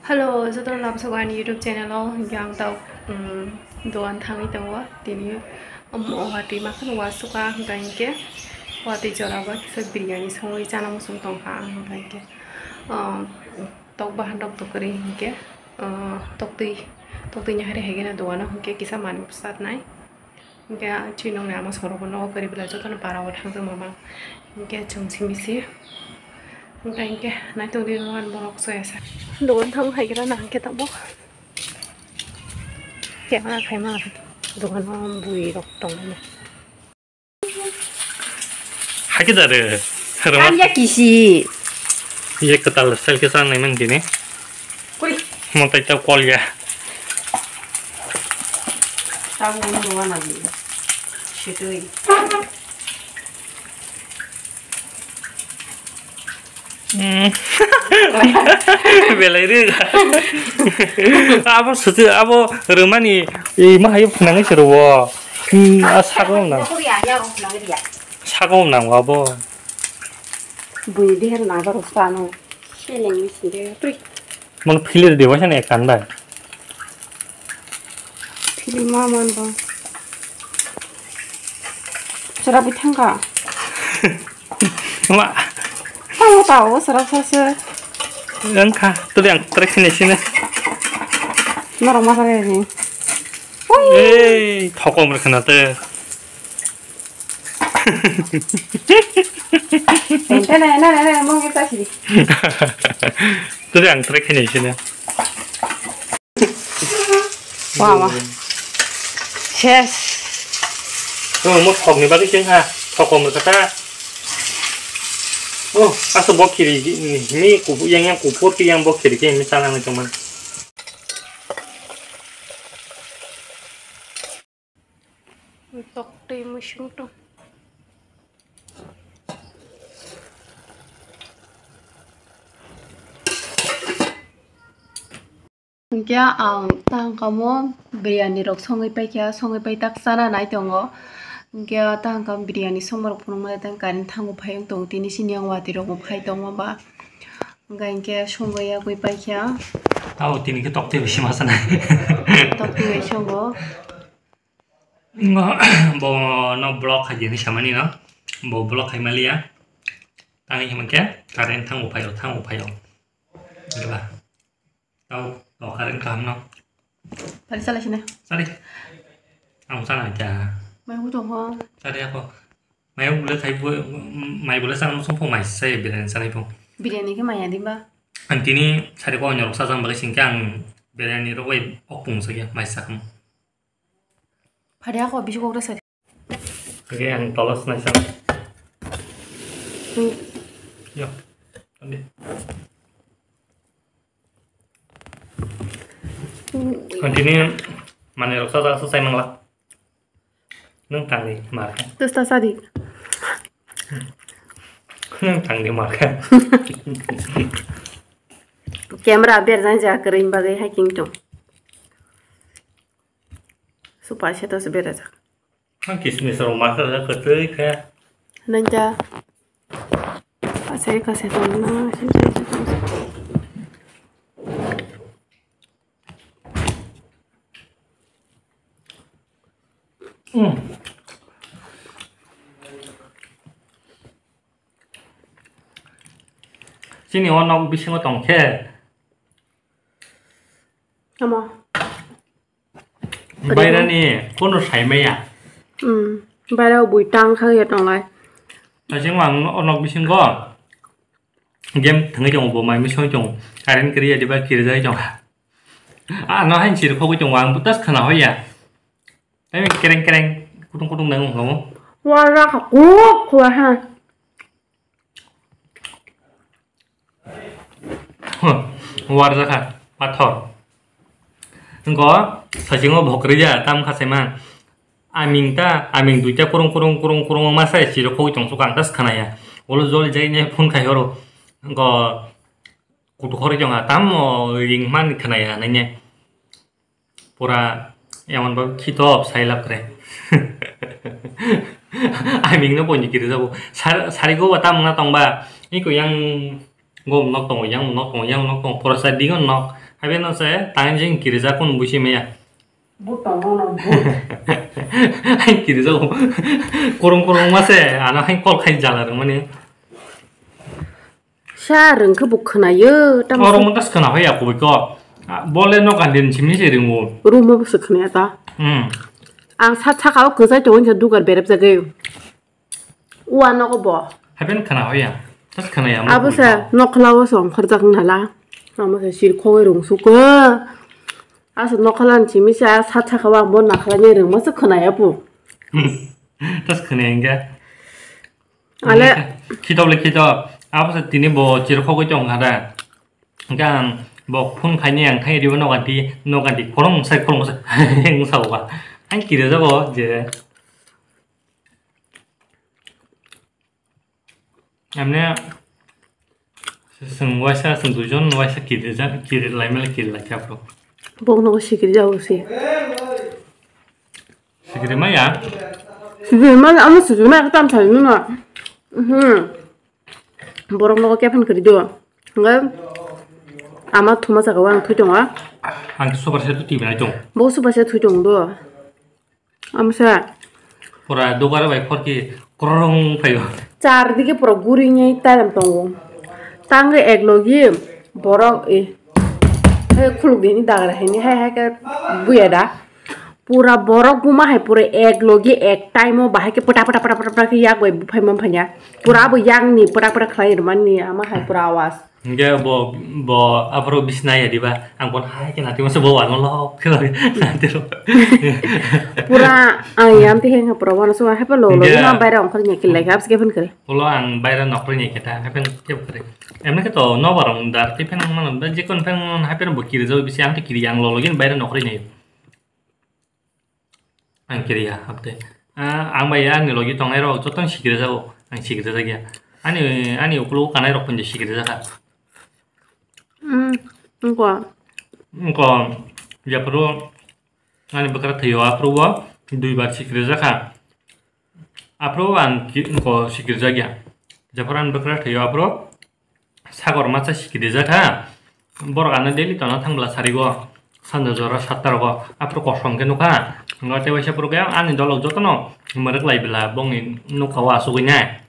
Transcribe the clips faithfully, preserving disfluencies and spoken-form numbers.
Hello, jotono labsok ani YouTube channel o. Hingke ang tau, um, dogan thangwi tongo. Tini, um, o watwi makhano wasukha, hingka hingke watwi jora ba kisa biryani songwi chana muchung tongkha ang, hingka hingke, um, tok bahan rok to kwrwi hingke, uh, toktwi, toktwi ni hari haigena dogano hingke kisa manwi bwsatnai. Hingke chini nokni ama sorok bo nogo kwrwi belai jotono para o thangjakma ma. Hingke chwng simi se. Hingke hingke naitok di nogo borok soyasa. Dogan thang haigra na hingke tamo. Kemra khaima dogan o bui rok tongmani. Hakhe da re. Rwma. Tam ya kisi. Ye kwtal style khe chang nai man tini. Kuri. Mo tai ta kol ya. Tabuk nung rwna di. Sitwi. Hmm. Belai re. Abo susu, abo rwmani, i ma hayo phunangwi se rwo. Hmm, a sago na. Kuri ya, ya, phunangwi ya. Sago nang abo. Bui deher na garo sano. Seleng ni sinde. Tui. Mon philir de waisa ne kan bai. Phili ma man ba. Sera bi thangka. Ma. Tao tao sera sa se. Engkha, tuli ang trek sini sini. Norok ma sare ni. Ei, thokom rwkha na te. Ente na, na, na, na, mung kita sih. Tuli ang trek sini sini. Wah, wah. Ses. Oh, mo thok ni bagwi cheng ha. Thokom rwkha ta. Oh, aso bo khiri ni kubu yang yang kupur ki yang bo khiri ke mi sana ni teman. Tok twi muisung tong. Hingke ang tang kamo biryani rok songwi paikha, songwi pai tak chana nai tongo. Hingke tang kam biryani songma rok phunukmani tang current thango phai wng tongo, tini sini yang watwi rok bo phai tongma ba. Hingke hingke songwi yagwi paikha. Tao tini khe tok twi bai sima sana. Tok twi bai songo. Bo no block khai di hinwi samani no. Bo block khai maliya. Tangwi himkhe current thango phaio, thango phaio. Diba? Tao, tao current kaham no. Pari chala sini. Sari. Ang sana kya? Mai hu tong ho. Sari ako. Mai bule khai bu, mai bule sana musumpho mai sai biryani sanai pho. Biryani khe maya di ba? Ang tini sari ko nyorok sajang bagwi singkhe ang biryani rok bai okpung sakya mai sakam. Phari ako bisi kok resa. Oke, ang tolos naisang. Hmm. Yo. Ande. Hmm. Ang tini mane rok sa sa sai mangla. Nung tangdi marka. Terus ta sadi. Nung tangdi marka. Camera berjang ja kering bagai hacking tong. Super setos berajak. Ang kismis rok ma kha kha twi kha. Nanja. Asai kha se tong na, asai kha se tong. Hmm. Chini o nok bisingo tong khe. Tamo. Bairani kono saimaya. Hmm. Baira bui tang kha ya tonglai. Asing ang o nok bisingo game thangwi tongo bo mai misong tongo. Current kiriya diba kirijai tongo. Ah, no hain sir khogwi tongo ang butas khana hoya. Ai kereng kereng kutung kutung nang ho. Wara ka kuk kuaha. Warjakha pathor. Wngkha sasingo bokri ya tam kha saima. Aming ta, aming duita kurung kurung kurung kurung ma sai siro khogwi tong suka ang ta skhanaya. Olo jol jai ne phone khai horo. Wngkha kutu khori jong ha tam o ring man khanaya nanya. Pura emon bhabe khito sai lab kre. Aming no boni kiri jabo. Sar-, sari go ba tam na tong ba. Iko yang go nok tongo, yang nok tongo, yang nok tongo. Pura sa dingo nok. Habe no se, tang jing kirija kun busi meya. But tong no, but. Hai kirija ko. Kurung kurung ma se, ano hai kol khai jala rung mani. Sa rung khe bo khwnayo, tamo Oro se. Mo tas khwna hoya kubui ko. Ah, bole no kan din chimni se ringo. Room o se khwnaya ta. Hmm. Ang sa saka o kwchai tongo, dugar berep jagwi. Ua nogo bo. Happen khana hoya. Tas khana ya. Abo se nokla o song khorjak nala. Amo se sir khogoi rung suko. Asa nokla ni simi sa sat saka wa bo nakla ni rung masa khana ya pu. Tas khana ya. Ale. Khito le khito. Abo se tini bo sir khogoi tong khada. Gan bo phone khaini ang khai ribo noganti noganti khorong sai khorong sai. Ang sao ba. Ang kire jago je. Amne, chwng waisa, chwng duijon waisa kiri ja, kiri lai mele kiri lai kha bro. Bokno sikiri jago se. Sikiri maya? Sikiri maya, amo sikiri maya, tam thani no. Mhm. Borok nogo kefan kiri do. Hwnga ama thuma saka o ang thui tongo. Ang super set twi bai tong. Bo super set thui tong do. Amsa. Pura dogara bai khorki krorong phaio. Char digi pura guri ngai taram tongo. Tange ek logi borok e. He khuluk dini dagra hini hai hai ke buya da. Pura borok buma hai pura ek logi ek time o bahai ke pata pata pata pata pata ke yak bai buphai man phanya. Pura abo yang ni pata pata khlai rwmani ama hai pura awas. Hingke bo, bo aphuru bisna ya diba, ang bono hai khe nati masa bo wano lok khe lok nati ro. Pura ang yam te heng pura wano so hai pa lo lo Hingke ma baira ongkhor nya kile gap ske phan kare. Ulo ang baira nokri ni keta hai phan kep kare. Emne khe to no barong dar te phan mano da je kon phan hai phan bo kiri jaw bisi ang te kiri ang lo lo gin baira nokri ni. Ang kiriya, hapte. Ah, ang bai ani logi tongnai rok jotono sikiri jago. Ang sikiri jagya. Ani, ani ukulugo kanai rok pun sikiri jaga. Hmm, engko. Engko, yapuru, ani bwkra thwio, apuru bo dui bar sikiri jaga. Apuru ang ki-, engko sikiri jagya. Japuru ani bwkra thwio, apuru Sagor masa sikiri jakha. Borok ano daily tongna thang bwla sarigo. Sanja jora satta rogo. Aphuru kosom khe nukha. Ngo tei waisa phuru khe ani dolok jotono mwrwk lai bwla bongni nukha o asugwi nai.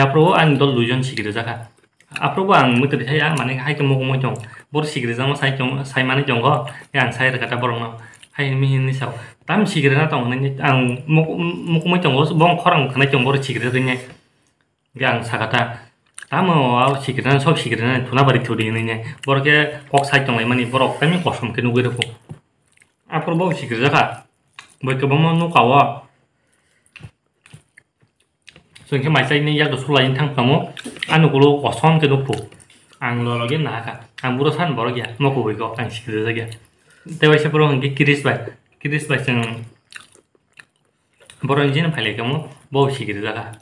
Aphuru ani dol duijon sikiri jakha. Aphuru bo ang mwtwrwi saya mane hai khe mukumui tong. Boro sikiri jakma sai tong, sai manwi tongo. Khe ang sai rwkha ta borokno. Hai hinwi hinwi sao. Tam sikiri na tong hinwi ang muku-, mukumui tongo. Bong khorang khwnai tong boro sikiri jaknai. Hingke ang sakha ta, tamo o sikirnani, sok sikirnani thuna bari thudi hinwi ne. Borok khe kok sai tonglaimani, borok kaimwi kosom khe nugwi rwkho. Aphuru bo sikirjakha, boi kwbangma nukha o. Chwng khe mai chaini yakdo sulaiwi thang tongo, ani ulo kosom khe nukphu. Ang lolo khe nahakha, ang buro san borok ya, mokubui kok, ang sikirjak ya. Tei waisa borok hwnkhe kiris bai, kiris bai chwng borok ni jini phailaikha mo, bo sikirjakha.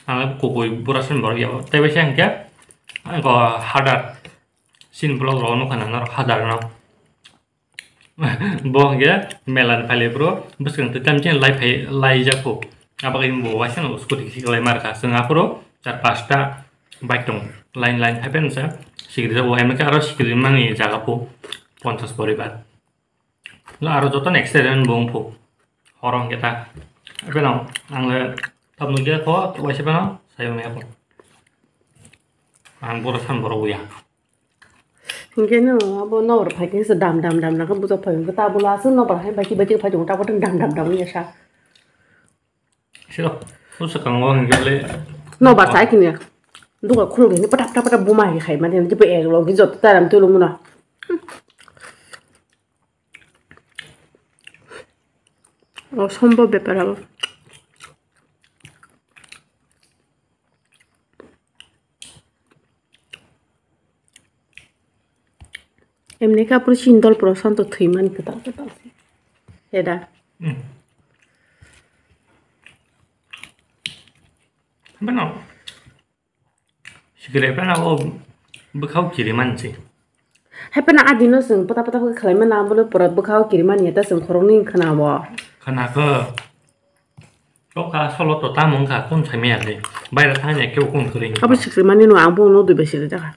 Ang kukui bura sini borok yabo. Tei bai se hingke, ang ko hadar. Sini vlog rok nukha na norok hadar no. Bo hingke mela ni phai bro. Bwskang twi tam chini lai phai, lai jak kho. Abagwi bo waisa no scooty si lai mar kha. Chwng aphuru char pasta bike tong. Line line phai phai nungsa. Sikiri jago. Emne khe aro sikiri mani jaga pho. Ponchas poribar. Lo aro joto no accident bo wngphu. Horo hwnkhe ta. Ebe no ang le tabuk nukya kho, waisa phano sai manya kho. Ang boro san borok ya. Hwnkhe no abo nokbar phai khe se dam dam dam nang khe bujak phai hwnkhe ta bolo aswk nokbar hai baki baki phai tongo ta bottle dam dam dam wngya sa. Siro, o swkango hwnkhe le. Nokbar chai kini. Duka khuluk hini pata pata pata buma hai khai mani hini jepo eglo hini joto taram tulu muna. O sombo bepar abo. Emni khe aphuru chini dol puro santo thwi mani kwtal kwtal se. Heda. Hmm. Bano sikire phano o bwkhao kiri mani se. Hai phano adino chwng pata pata khe khlai mano abono pura bwkhao kiri mani ta chwng khoroknwi khna bo. Khna khe. Tokha solo to tamo wngkha, kung saimaya khe. Baira thangni kebo kung kwrwi. Abo sikri mani no ang bo no dui bai sikri jakha.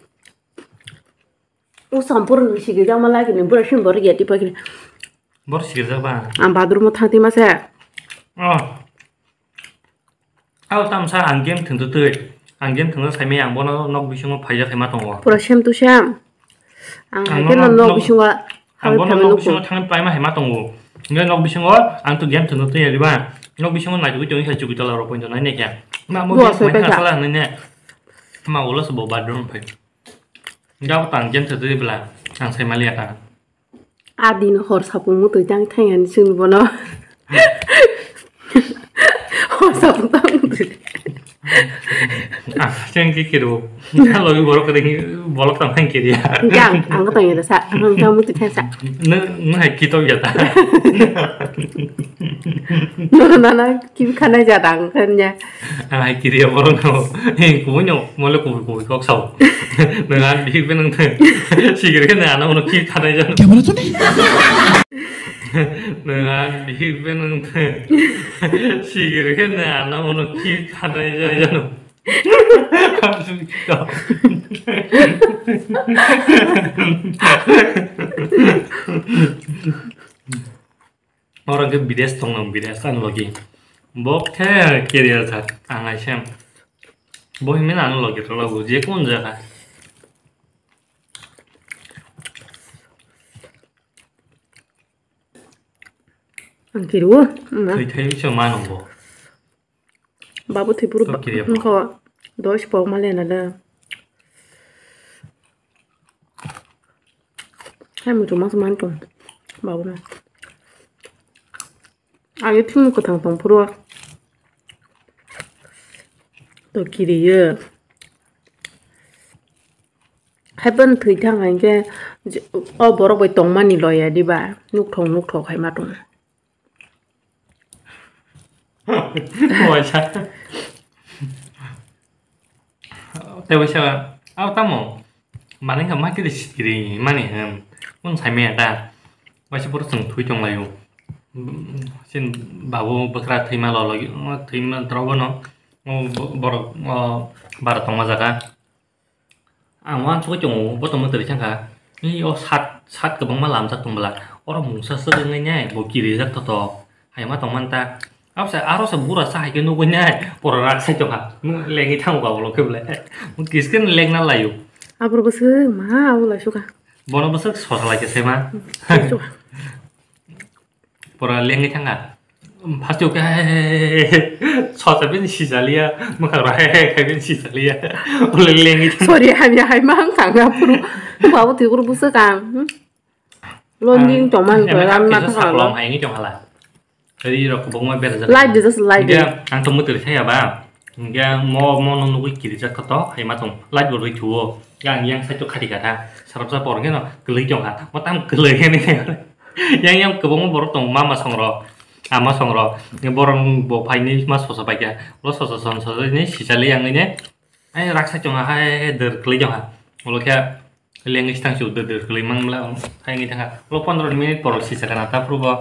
O sampur no sikri jakma lagi ni bura sim bor ya tipa kiri. Bor sikri jakba. Ang bathroom o thang ti masa. Oh. Abo tamsa ang game thwngtwtwi, ang game thwngna saimaya ang bono nok bisingo phaijak khaima tongo. Pura same to same. Ang Ang haikhe no no nok nok, bisingo ang habwi bono phaimani nok nugo. Bisingo thangwi paima haima tongo. Hingke nok bisingo ang to game thwngtwtwi ya diba? Nok bisingo naitugwi tongwi khai chukitala rok pointo nai naikhe. Ma mo Dua game soi mai paisa. Khasala hinwi ne. Ma ulo se bo bathroom phai. Hingke abo tang game thwngtwtwi bwla ang sai maliya ta. Adi no hor sapung mutwi tang thang ani chwng bono. Hor sapung tang mutwi. Ah, cheng ki kiru. Logi borok kiri, borok tang thang kiri. Jang, ang ko tang ya sa, ang tang mutwi thang sa. Ne, ne hai ki to ya ta. No, no, no, ki khanai ja dang khan ya. Ang hai kiri ya borok no. Hei, kuwi no, mole kuwi kuwi kok sao. Nang an bihik benang te. Sigir ke na ano ki khanai ja. Kya bola tune? Nang an bihik benang te. Sigir ke na ano ki khanai ja jano. Oro hwnkhe bides tongno, bides ani logi. Bo khe career thak, ang aisem. Bo himni ano logi rwlago, je kun jaga. Ang kiriwo, ma. Thwi thai se ma nongo. Babu thwipuru. To kiriya ba. Wngkha dos pok male nale. Hai muchung mas man tong. Babu na. Ayo thwimwi kwthang tong phuru. To kiriyo. Hai ban thwi thang hai khe o borok bai tongmani loya diba? Nukthok nukthok hai ma tong. Waisa. Tei waisa, abo tamo? Manwi kha ma kiri sikiri mani hwn. Kung saimaya ta? Waisa borok chwng thwi tonglaio. Sin babu bwkra thwima lologio, thwima drobo no. O bo-, borok, o bara tongma jaga. Ang uansugui tongo, bo tongma twi thangkha. Ei, o sat, sat kwbangma lamjak tong bwla. Oro mungsa swk wngwi nai, bo kirijak thothok. Hai ma tongmani ta. Abo se, aro se bura sa hai khe nugui nai, pura rak sai tongkha. Lengwi thango ka ulo khe bwlai. Kiske lengna laio. Abro bwswk ma, abo lai sukha. Bono bwswk sosa lai khe se ma. Sukha. Pura lengwi thangkha. First o khe hai, hai, hai, hai, hai, sosa bini sijaliya, mwkhang rok hai, hai, hai, bini sijaliya. Ule lengwi thang- Sorry, hamya hai ma ang thangna phuru. Babu twi kuru busa kang. Hmm? London tongman ram na thangkha lo. Hai ngi tongkhala. Ri rok bongma berajak. Light de, just light de. Ang to mutri thaya ba. Hingke mo, mo no nugui kirijak kha to, hai ma tong, light bo rwi thuo. Yang, yang side o khati kha tha. Sarapsa por hwnkhe no kwlwi tong kha. Mo tam kwlwi khe ni. Yang, yang kwbangma borok tongo, mama song rok, ama song rok. Borok bo phaini ma sosa pai kha. Lo sosa, sosa, sosa ni sisali yang ini. Ai raksa chong ha, hai, der kwlwi chong ha. Ulo khe lengwi stang chu der, der kwlwi mang bla, hai wngwi thang ha. Ulo pondro minute por sisa kana ta phuru bo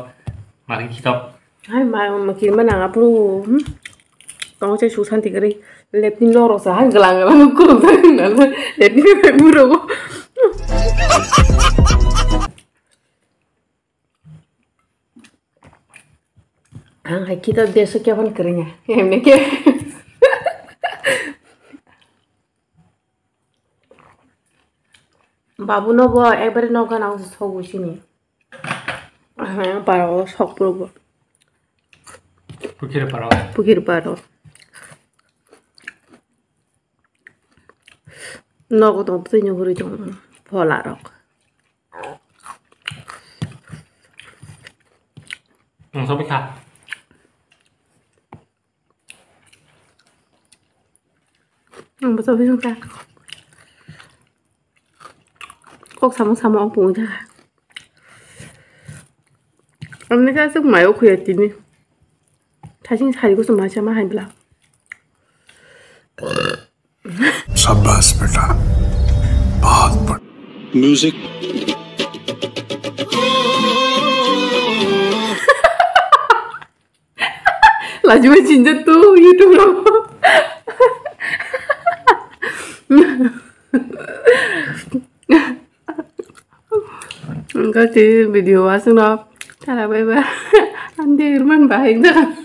marki khitok. Hai ma, ma kirma nang aphuru, hmm? Tong chai su santi kwrwi. Lepni loro sa hai glang glang kuluk sa nang. Lepni bai muro. Ang hai kita desa kya phan kering ya. Emne ke. Babu no bo ekbare no gana sogu sini. Paro sok puro bo. Pukir paro. Pukir paro. Nogo tong twi no hurui tong phola rok. Ang sobi kha. Ang bo sobi song kha. Kok samung samung ang pung kha. Ang ni kha suk mayo khuya tini. Thasing sari ko suma sama hai bla. शाबाश बेटा, बहुत बढ़िया। Music. Laju macam tu YouTube lo. Wngkha tei video aswkno tara bai ba. Ang de rwmani bahai wngkha.